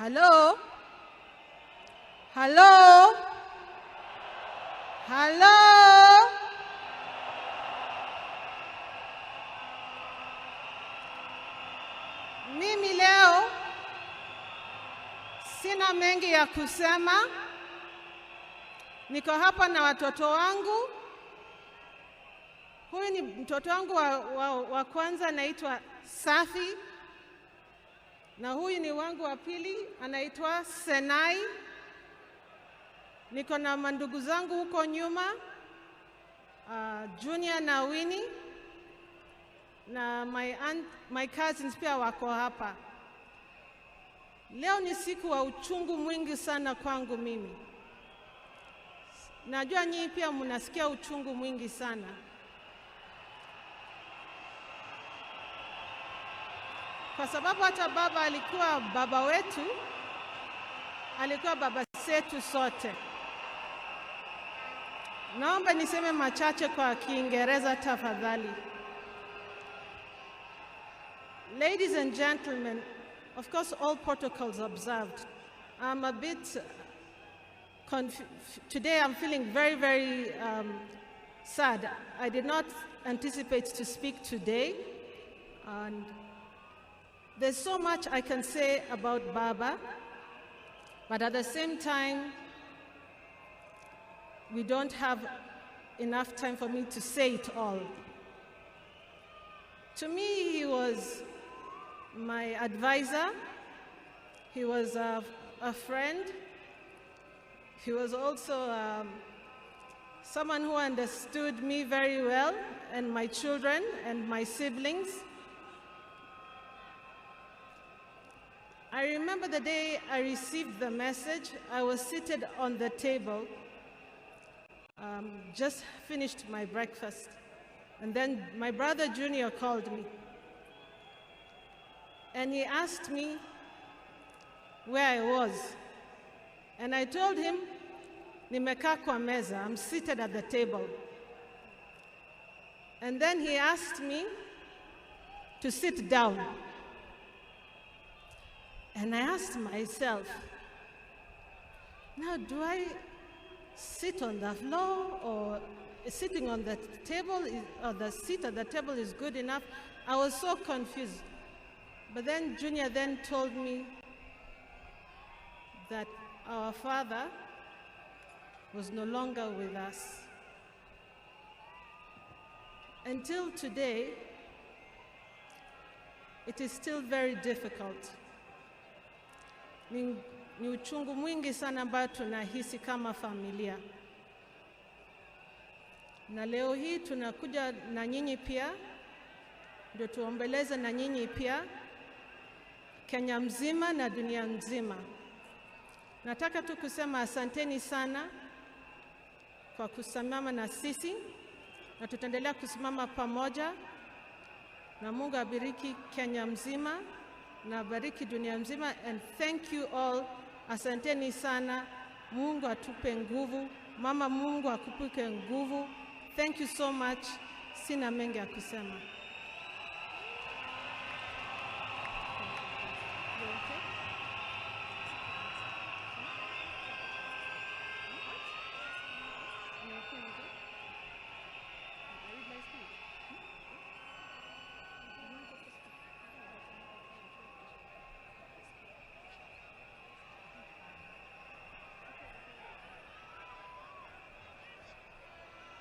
Hello? Hello? Hello? Mimi leo sina mengi ya kusema. Niko hapa na watoto wangu. Huyu ni mtoto wangu wa kwanza, anaitwa Safi. Na huyu ni wangu wa pili, anaitwa Senai. Niko na mandugu zangu huko nyuma, Junior na Winnie, na my aunt, my cousins pia wako hapa. Leo ni siku wa uchungu mwingi sana kwangu mimi. Najua nyinyi pia mnasikia uchungu mwingi sana. Kwa sababu hata baba alikuwa baba wetu, alikuwa baba zetu sote. Naomba niseme machache kwa Kiingereza tafadhali. Ladies and gentlemen, of course all protocols observed. I'm a bit today I'm feeling very, very sad. I did not anticipate to speak today, and there's so much I can say about Baba, but at the same time, we don't have enough time for me to say it all. To me, he was my advisor. He was a friend. He was also someone who understood me very well, and my children and my siblings. I remember the day I received the message. I was seated on the table, just finished my breakfast. And then my brother Junior called me. And he asked me where I was. And I told him, nimekaa kwa meza, I'm seated at the table. And then he asked me to sit down. And I asked myself, now do I sit on the floor, or sitting on the table, or the seat at the table is good enough? I was so confused. But then Junior then told me that our father was no longer with us. Until today, it is still very difficult. Ni uchungu mwingi sana ambayo tunahisi kama familia. Na leo hii tunakuja na nyinyi pia, ndio tuombeleze na nyinyi pia, Kenya mzima na dunia nzima. Nataka tu kusema asanteni sana kwa kusimama na sisi, na tutaendelea kusimama pamoja, na Mungu abariki Kenya mzima na bariki dunia mzima. And thank you all. Asanteni sana. Mungu atupe nguvu. Mama, Mungu akupe nguvu. Thank you so much. Sina mengi ya kusema.